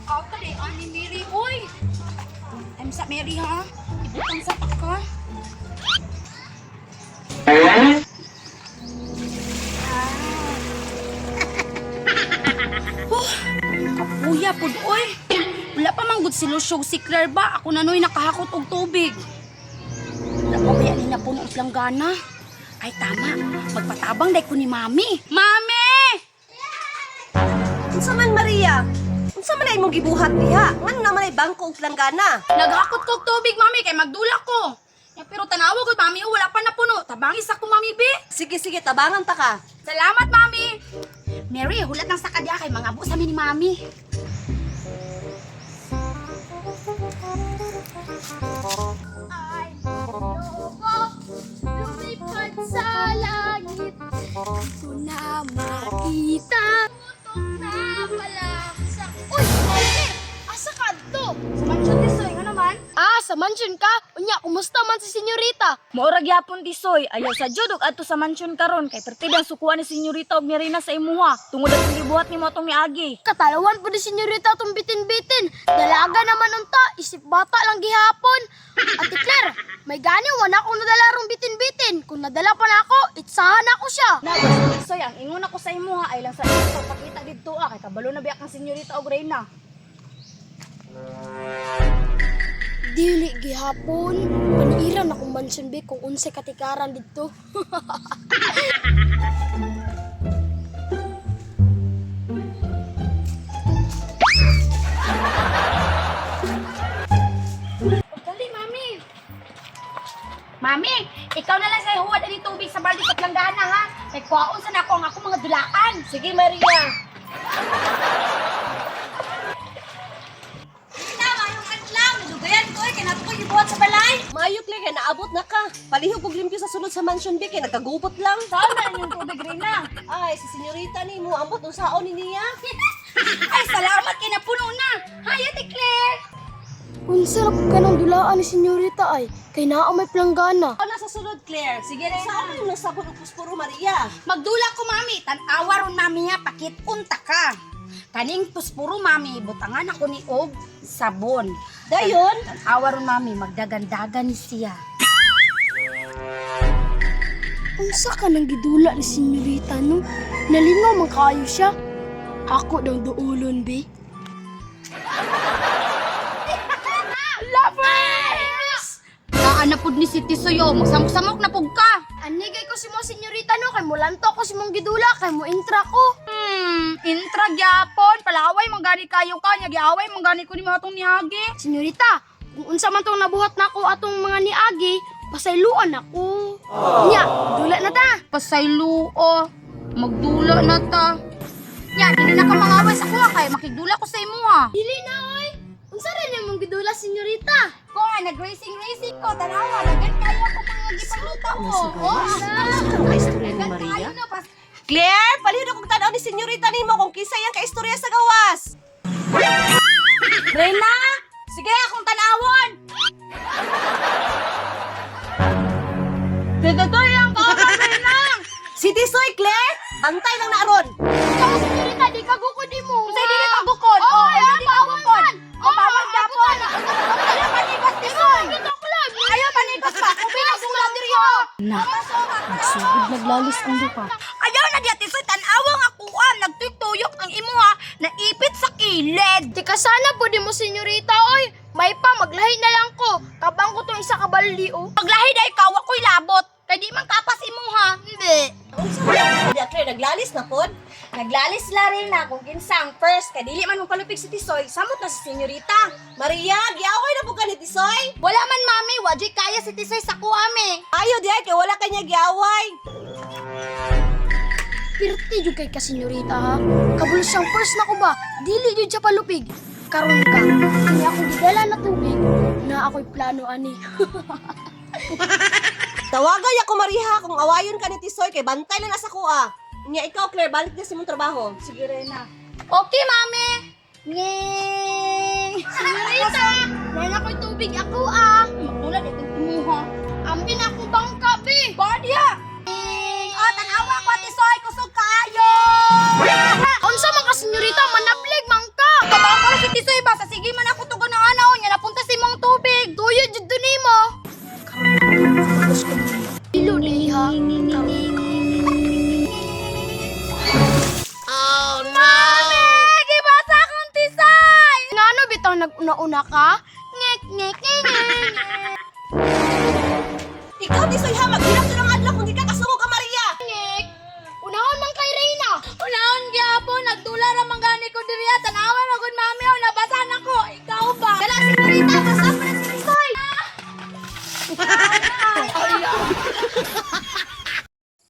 Ata di ani Mary, oy. I'm sa Mary ha. Ibutang sa ka. Huh, kapuya pud oy. Wala pa man gud si Lusyog si Claire ba? Ako na noy nakahakot og tubig. Wala pa ba yan napuno ang planggana? Ay tama, magpatabang day ko ni Mami. Mami! Unsa man, Maria? Unsa man ay imong gibuhat diha? Ngano naman ay bangko og planggana? Naghakot ko og tubig, Mami, kay magdula ko. Ya, pero tanawa ko, Mami, oh, wala pa napuno. Tabangis ako, Mami, be. Sige, sige, tabangan ta ka. Salamat, Mami. Mary, hulat ng sakadya kay mga sa ni Mami. Ay, lobo, lumipad sa langit. Di ko na makita. Putok na pala sa... Uy, Mami! Asa ka to? Sa mansion tisoy, nga naman. Ah, sa mansion ka? Unya, kumusta man si senyorita? Maura gyapon tisoy, ayaw sa jud og adto sa mansyon karon kay pertid ang sukuan ni senyorita og ni Rina sa imuha. Tungod atong gibuhat nimo atong miagi. Katalawan po ni senyorita itong bitin-bitin. Dalaga naman unta, isip bata lang gihapon. Ate Claire, may gani wala akong nadala rong bitin-bitin. Kung nadala pa na ako, itsahan ako siya. Na basta tisoy, ang ingon ako sa imuha ay lang sa imong pagpakita didto ah kay kabalo na biyak ang senyorita og Reyna. Dili gihapon. Paniiran akong mansion be kung unsay katikaran didto. Dali, Mami. Mami, ikaw na lang sa huwad ani tubig sa balde sa planggana, ha? Kay kuwaon sa nako ang akong mga dulaan. Sige, Maria. Tama yung adlaw, nadugayan ko eh, kay nato ko gibuhat sa balay. Maayo, Claire, kay naabot na ka. Palihog og limpyo sa sulod sa mansion bi kay nagkagubot lang. Saan na inyong tubig Reyna? Ay, si senyorita nimo ambot unsaon ni niya? Ay, salamat kay napuno na. Hi, Ate Claire. Unsa ra pud ka ng dulaan ni senyorita ay kay naa may planggana. Ako na sa sulod, Claire. Sige, Reyna. Saan man yung sabon og puspuro, Maria? Magdula ko, Mami. Tan-awa ron, Mami, ha. Pakit-unta ka. Kaning puspuro, Mami. Butangan ako ni Og sabon. Dayon. Tan-awa ron, Mami. Magdagandagan ni siya. Unsa ka nang gidula ni senyorita no? Nalingaw man kaayo siya. Ako dang duulon be. Lovers! Naan na pud ni si Tisoyo. Magsamok-samok na pud ka. Anigay ko si mo senyorita no kay mulanto ko si mong gidula kay mo intra ko. Intra gyapon. Palaway, manggani kayo ka. Nya giaway, manggani ko ni mga tong nihagi. Senyorita, kung unsa man tong nabuhat nako atong mga niagi, pasayloan ako. Nya, dula na ta. Pasaylo, oh. Magdula na ta. Nya, dili na ka mangaway sa kuha kay makigdula ko sa imuha. Dili na oy. Unsa rin imong gidula senyorita? Ko, nag-racing-racing ko. Tanawa, dagan kayo ako mga gipagluto ko. Oh, Ang istorya ni dagan Maria. kayo na. Pas Claire, palihog og tan-aw ni senyorita nimo kung kinsa iyang kaistorya sa gawas. Reyna! Sige, akong tanawon. Dito ang kaoran Reyna. Si Tisoy, Claire, bantay lang na aron. Ikaw senyorita, di ka gukod nimo. Unsay dili ka gukod? Oh, Oh, ay, dili ka bawal gukod. man. Oh, bawal gapon. Ayaw panikos tisoy. Ayaw panikos pa. Kubi na sula diri oh. Na, nagsugod naglalis ang duha. Ayaw na diya tisoy tan-awang akuan nagtuyok ang imuha naipit sa kilid. Tika sana po di mo senyorita oy. May pa maglahi na lang ko. Kabang ko tong isa ka baldi oh. Paglahi dai ka wa ko'y labot. Kay di man kapas imuha. Hindi. Unsa man ang istorya, Claire? Naglalis na pod? Naglalis la Reyna kung kinsang first kay dili man mong palupig si Tisoy, samot na si senyorita. Maria, giaway na pud ka ni Tisoy? Wala man mami, wa juy kaya si tisoy sa kuame. Ayo diay kay wala kanya giaway. Pirti jud kay ka senyorita ha. Kabul siyang first na ko ba? Dili jud siya palupig. Karon ka. Kini akong gidala na tubig na ako'y plano ani. Tawagan ako Maria kung awayon ka ni Tisoy kay bantay lang na sa kuha. Nya ikaw Claire, balik na sa imong trabaho. Sige, Reyna. Okay mami. Nging. Senyorita, nana ko'y tubig ako ah. Magdula di kong imuha. Ambin ako bangka be. Ba diya? Nging. Oh, tan-awa ko tisoy kusog kaayo. Unsa man ka senyorita manablig man ka. Kabaw ko na si Tisoy. Mauna-una ka. Ngek, ngek, ngek, ngek.